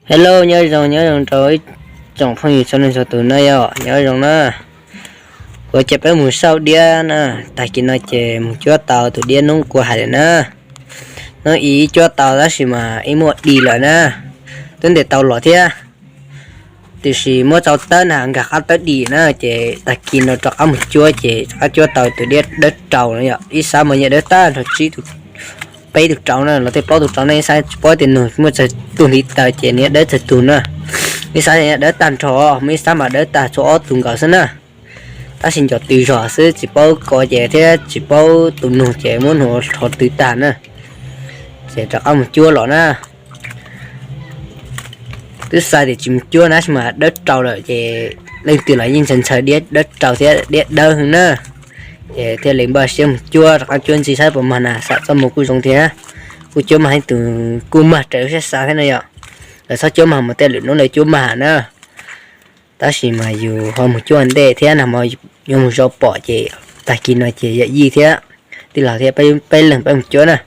Hello, nyob zoo nyob zoo rau ib tsoom phooj ywg txhua leej txhua tus na yom, nyob zoo na. Kuv coj peb mus xauj diab na, tag kis no ces mus cuab tau tus diab hnub kuv hais lawm na. Hnub ib cuab tau tab sis mas ib muaj dim lawm na, twb ntes tau los thiab. Tiam sis muab tsau tawb na nkag qab tawb dim na ces tag kis no rov qab mus cuab ces rov qab cuab tau tus diab dawb rau no yom, ib sab mas nyiaj dawb tag nrho tsib tus, peb tus rau na los tej plaub tus rau na, ib sab tsis paub tias nug muaj tsawg tug ntiv taws ces nws dawb tsawg tug na. Ib sab nyiaj dawb tag nrho, muaj ib sab mas dawb tag tshuav ob tug nkaus xwb na. Tab sis nco tw zog xwb tsis paub ko ces thiab tsis paub tus nug ces muab nug rho tw tag na. Ces rov qab mus cuab los na. Twb xav tias tsis mus cuab na tab sis mas dawb rau lawm ces leej twg los yeej ntshaw ntshaw diab dawb rau thiab diab dawb heev na. Ces thiaj li npaj siab mus cuab rov qab cuab ntxiv saib puas mag na, xam txoj mus kuj zoo thiab. Kuj cuab mag ib tug kuj mag raws lub siab xav thiab no yom. Lawv txhob cuab mag mus tej lwm hnub lawv cuab mag na. Tab sis mas yus ho mus cuab ntej thiab nag hmo yuav mus zov pom ces tag kis no ces yawm yij thiab tij laug thiab peb leeg peb mus cuab na.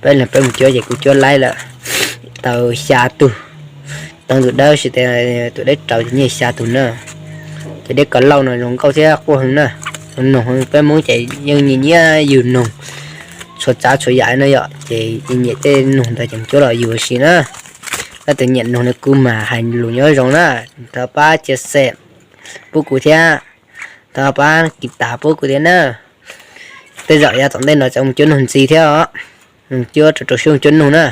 Peb leeg peb mus cuab ces kuv cuab laib lawm tau xya tug. Tau tus dawb sis tus dawb rau ces nyiaj xya tus na. Ces dib kaus lauj no zoo nkauj thiab quaj heev na. Noog peb Hmoob ces yeej nyiam nyiam yug noog, tshuav tsav tshuav yam no yom, ces nyiam tej noog ntawd ces mus cuab los yug ua si na. Leej twg nyiam noog no kuj mas hais lus nyob zoo na, thov pab cia xem pub kuv thiab, thov pab kis tas pub kuv thiab na. Tej zaum yav tom ntej no tseem mus cuab noog ntxiv thiab os. Mus cuab rau rau siab mus cuab noog na.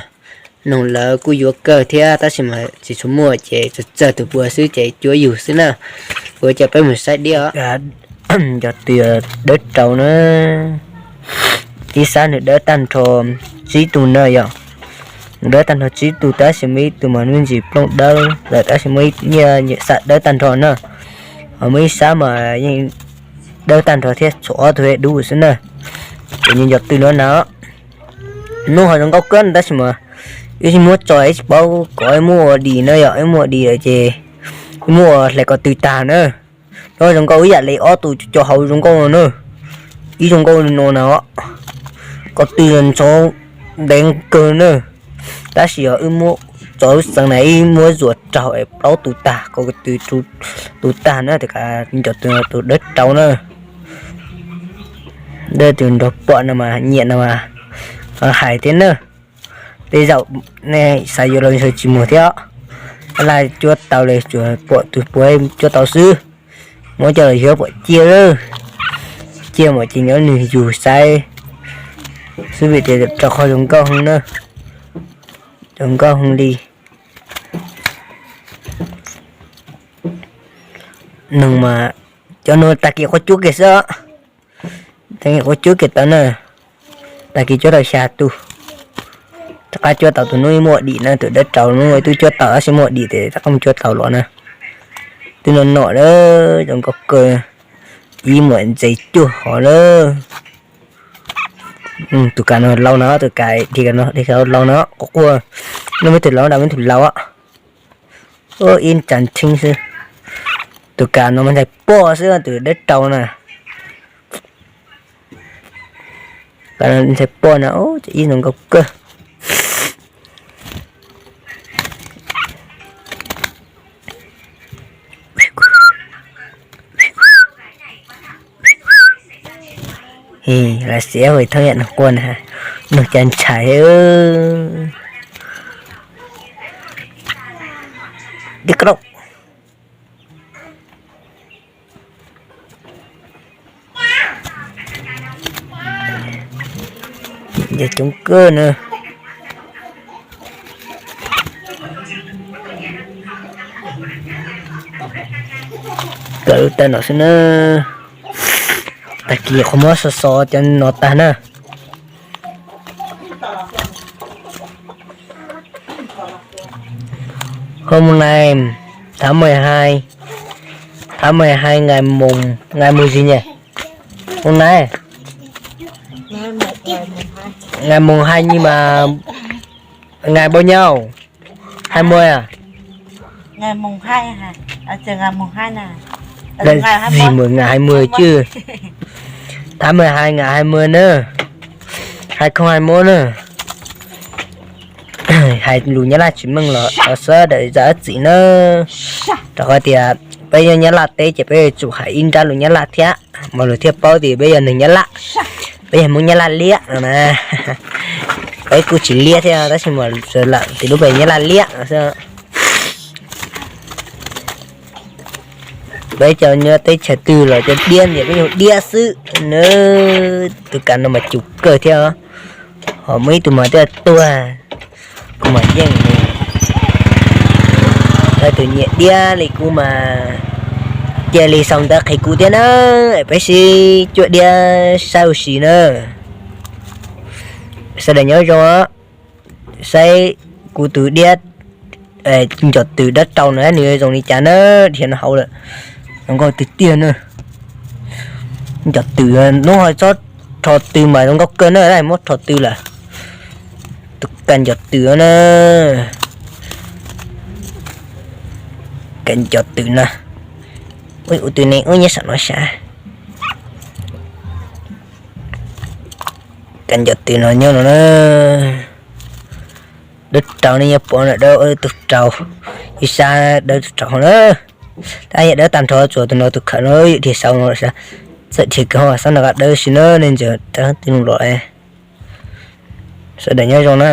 Noog lawv kuj yuav kawg thiab tab sis mas tsis tshua muaj ces txawg txawg tus puav xwb ces cuab yug xwb na. Kuv coj peb mus saib diab os. Cov twg dawb rau na. Ib sab nws dawb tag nrho tsib tug na yom. Nws dawb tag nrho tsib tug tab sis muaj ib tug mas nws ntsis plooj dawb lawm tab sis muaj ib nyiaj nyiam xam dawb tag nrho na. Ho muaj ib sab mas yeej dawb tag nrho thiab tshuav ob tug dub xwb na. Ces nyias cov twg no na. Hnub ho zoo nkauj kawg tab sis mas ib muab tso ib tsis paub kom ib muab ua dim na yom, ib muab ua dim lawm ces ib muab ua hlais ko tw tag na. Nyob zoo nkauj ib yam li ob tug co hauv zoo nkauj no na. Ib zoo nkauj no na, ko tw ntxhov ntev kawg na. Tab sis yog wb muab tso lub xeev na ib muab zuas raug es plaub tus tag, ko tw tus tag na, tus dawb rau na. Dawb tus nrog pom no mas nyiam no mas hais thiab na. Tej zaum nej xav yuav los ntshe tsis muag thiab. Laj cuab tau li tsuas pom tus puav cuab tau xwb. Muab coj los yuav pom ciaj lawm. Ciaj mas ces nyob nws yug saib xwb vim tias rau qhov zoo nkauj heev na. Zoo nkauj heev li. Noog mas cov no tag kis quav cuab kiag xwb. Tag kis quav cuab kiag tau na. Tag kis cuab tau xya tug. Rov qab cuab tau tus hnub muaj dim na, tus dawb rau hnub twb cuab tau tab sis muaj dim ces rov qab mus cuab tau los na. Twb no nom lawm zoo nkauj kawg. Ib muam ntses cuag hov lawm. Tus kav no laus no, tus kav dhia no dhia laus no, quaj quaj. No me tus laus, no me tus laus. Ib tsa ntsheeb xwb. Tus kav no mas ntxhais poj xwb, tus dawb rau na. Kav no ntxhais poj na, ib zoo nkauj kawg. Lawv xiav hu thoob yam noog quaj na, noog cas ntshai. Dib qrauj. Cov coob kawg na. Kawm lub tawm no xwb na. Tag kis qhov muab xov xov cov no tag na. Hôm nay tháng mười hai, tháng mười hai ngày mùng, ngày mùng gì nhỉ? Hôm nay ngày mùng hai nhưng mà ngày bao nhiêu? Hai mươi à? Ngày mùng hai hả? À, trời, ngày mùng hai nè. Là gì mà ngày hai mươi chứ? Tháng mười hai ngày hai mươi nữa. Hai không hai mốt nữa. hais lus Nyab Laj tsis meej los thov sawv daws zam lub txim nawb. Rau qhov tias peb nyob Nyab Laj teb ces peb yuav tsum hais ib nrab lus Nyab Laj thiab mas luag thiaj paub tias peb yog neeg Nyab Laj. Peb yog Hmoob Nyab Laj liab no na. Peb kuj tsis liab thiab tab sis mas lawm tias lub npe Nyab Laj liab no xwb. Peb cov nyob teb chaws twg los cov diab ntias peb yog diab xwb na. Tus kas no mas cus kawg thiab, ho muaj ib tug mas twb tuag, kuv mas yeej, tus nyiam diab li kuv mas cia li sau ntawv qhia kuv thiab na. Peb sib cuaj diab saib ua si na. Sawv daws nyob zoo, saib kuv tus diab ncov twm dawb rau no nws zoo li cas na, dhia no hauv lawm. Zoo nkauj tiag tiag na. Ncov twm hnub ho txhob rho tw mas zoo nkauj kawg na, muab rho tw lawm. Tus kas ncov twm na. Kas ncov twm na. Ua twm ne ub nyob saum no sav. Kas ncov twm no nyob no na. Dawb rau ne, nyob pom na, dawb tug rau, ib sab dawb tug rau na. Tab yog dawb tag nrho tsuas tus no tus khawm no dhia saum no, txawm dhia kiag ho xob nrog qab dawb si na, nej ntsia rab tij loo los. Sawv daws nyob zoo na.